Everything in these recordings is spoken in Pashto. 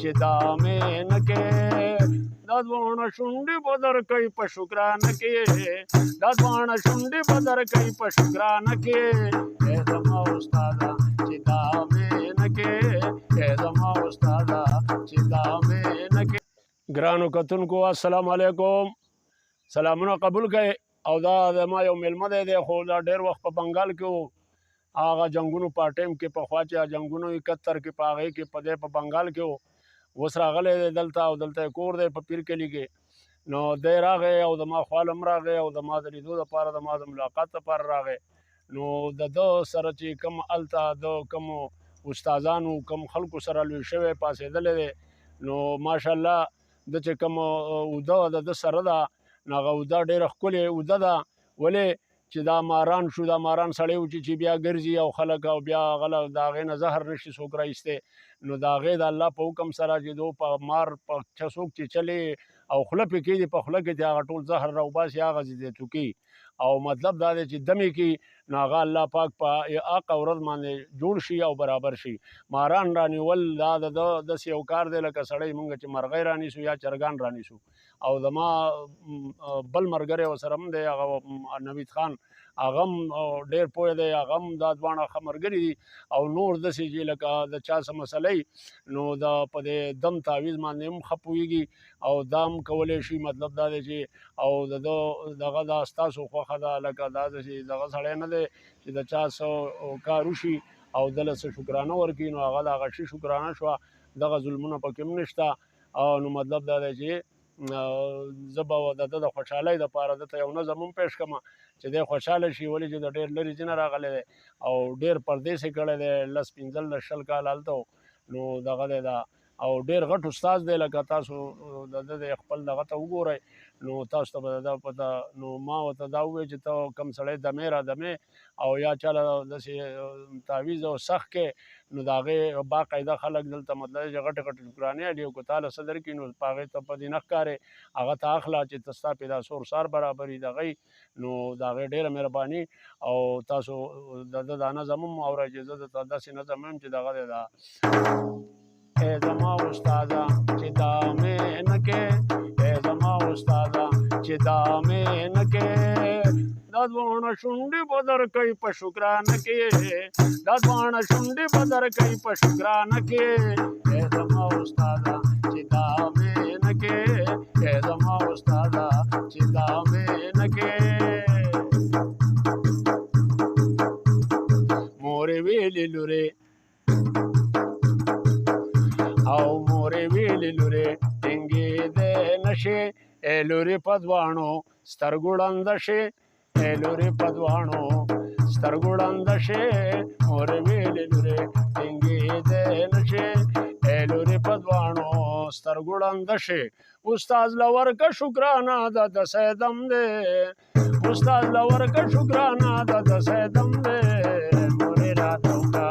چې دا مې نه کې. دا دواړه شونډې به درکوي په شکرانه کې، دا دواړه شونډې به درکوي په شکرانه کې. ای زما استاده چې دا مې نه کې، ای زما استاده چې دا مې نه کې. ګرانو کتونکو، السلام علیکم، سلامونه قبول کړئ. او دا زما یو میلمه دی، خو دا ډېر وخت په بنګال کې و، هغه جنگونو په ټایم کې، پخوا چې جنگونو 71 کې، په هغې کې په دی په بنګال کې و. اوس راغلی دی دلته او دلته یې کور دی په پیر کلي کې. نو دی راغی او زما خواله هم راغی او زما د لیدو دپاره، زما د ملاقات دپاره راغی. نو د ده سره چې کوم هلته د کوم استادانو، کوم خلکو سره لوی شوی پاڅېدلی دی، نو ماشاءالله د چې کوم اوده د ده سره ده، نو هغه اوده ډېره ښکلې اوده ده. ولې چې دا ماران شو، دا ماران سړی و چې بیا ګرځي او خلک او بیا هغه له د هغې نه زهر نشي څوک را ایستی. نو د هغې د الله په حکم سره چې دو په مار په چا څوک چې چلې او خوله پې کېږدي، په خوله کې ترې هغه ټول زهر راوباسي، هغه ځای توکي او مطلب دا دی چې دمې کړي، نو هغه الله پاک په هغه ورځ باندې جوړ شي او برابر شي. ماران رانیول دا د ده داسې یو کار دی لکه سړی مونږ چې مرغۍ رانیسو یا چرګان رانیسو. او زما بل ملګری ورسره هم دی، هغه نوید خان، هغه هم ډېر پوه دی، هغه هم دا دواړه ښه ملګري دي. او نور داسې چې لکه د چا څه مسله وي، نو دا په دې دم تعویذ باندې هم ښه پوهېږي او دا هم کولی شي. مطلب دا دی چې او د ده دغه دا ستاسو خوښه ده، لکه دا داسې دغه سړی نه دی چې د چا څه کار وشي او ده له څه شکرانه ورکړي، نو هغه د هغه شي شکرانه شوه، دغه ظلمونه پکې هم نشته. او نو مطلب دا دی چې زه به د ده د خوشحالۍ دپاره ده ته یو نظم هم پېښ کړم چې دی خوشحاله شي، ولې چې د ډېر لرې ځای نه راغلی دی او ډېر پردېس یې کړی دی، 10، 15، 20 کاله هلته و. نو دغه دی دا او ډېر غټ استاد دی. لکه تاسو د ده د خپل دغه ته وګورئ، نو تاسو ته به د ده پته. نو ما ورته دا وویل چې ته کوم سړی دمې را دمې او یا چا له داسې تعویذ او سخت کې، نو د هغې باقاعده خلک دلته مطلب چې غټې غټې شکرانې اخلي، او که تا له څه درکړي نو په هغې ته په دې نه ښکارې، هغه ته اخله چې ته ستا پې دا سور سار برابري دغه. نو د هغې ډېره مهرباني. او تاسو د ده دا نظم هم واورئ چې زه درته داسې نظم وایم چې دغه دی دا. ای زما استاده چې دا مې نه کې، ای زما استاده چې دا مې نه کې، دا دواړه شونډې به درکوي په شکرانه کې، دا دواړه شونډې به درکوي په شکرانه کې. ای زما استاده چې دا مې نه کې، ای زما استاده چې دا مې نه کې. مورې ویلې لورې، او مورې ویلې لورې ټینګې دی نشې، ای لورې په دواړو سترګو ړنده شې، ای لورې په دواړو سترګو ړنده شې. مورې ویلې لورې ټینګې دی نشې، ای لورې په دواړو سترګو ړنده شې. استاد له ورکه شکرانه د ده سیدم دی، استاد له ورکه شکرانه د ده سیدم دی. مورې راته وکړه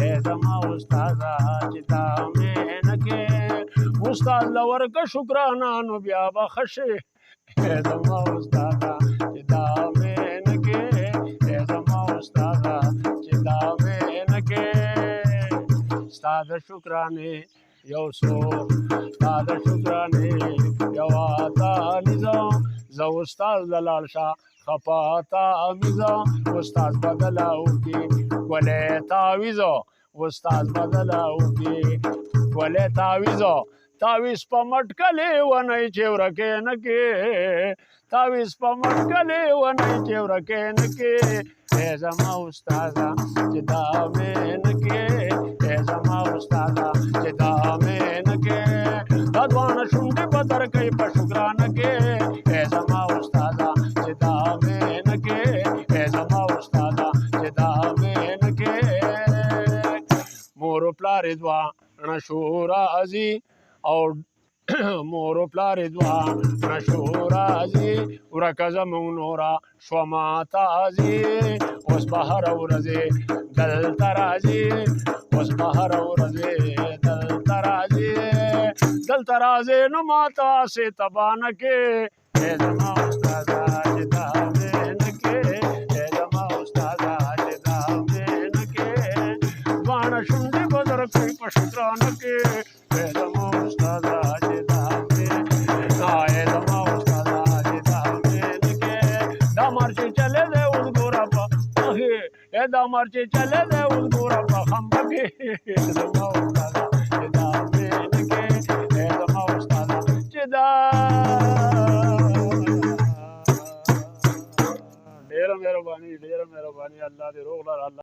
ای زما استاده چې تا مې نه کې، استاد له ورکه شکرانه نو بیا به ښه شې. ای زما استاده چې دا مې نه کې، ای زما استاده چې دا مې نه کې. ستا د شکرانې یو څو، ستا د شکرانې یوه تانیزه، زه استاد له لاړ شه خپه تاویزه. استاد بدله وکړي ښکلی تاویزه، استاد بدله وکړي ښکلی تاویزه. تعویذ په مټکلې ونی چې ورکې نه کې، تعویذ په مټکلې ونی چې ورکې نه کې. ای زما استاده چې دا مې نه کې، ای زما استاده چې دا مې نه کې، دا دواړه شونډې به درکوي په شکرانه کې. ای زما استاده چې دا مې نه کې، ای زما استاده چې دا مې نه کې. مور او پلار یې دواړه شو راضي، او مور او پلار یې دواړه شو راضي، ورکه زموږ نوره شوه ماته ځي. اوس به هره ورځ دلته راځي، اوس به هره ورځ دلته راځي، دلته راځي نو ماته هسې تباه نه کې. ای زما استاده چې دا مې نه کې، ای زما استاده چې دا مې نه کې، دواړه شونډې به درکوي په شکرانه کې. اے دا مر چې چلے دے اوس ګوره په خمبه کې. زما استاده چې دا مې نه کې، اے زما استاده چې دا. ډېره مهرباني، ډېره مهرباني. الله دې روغ.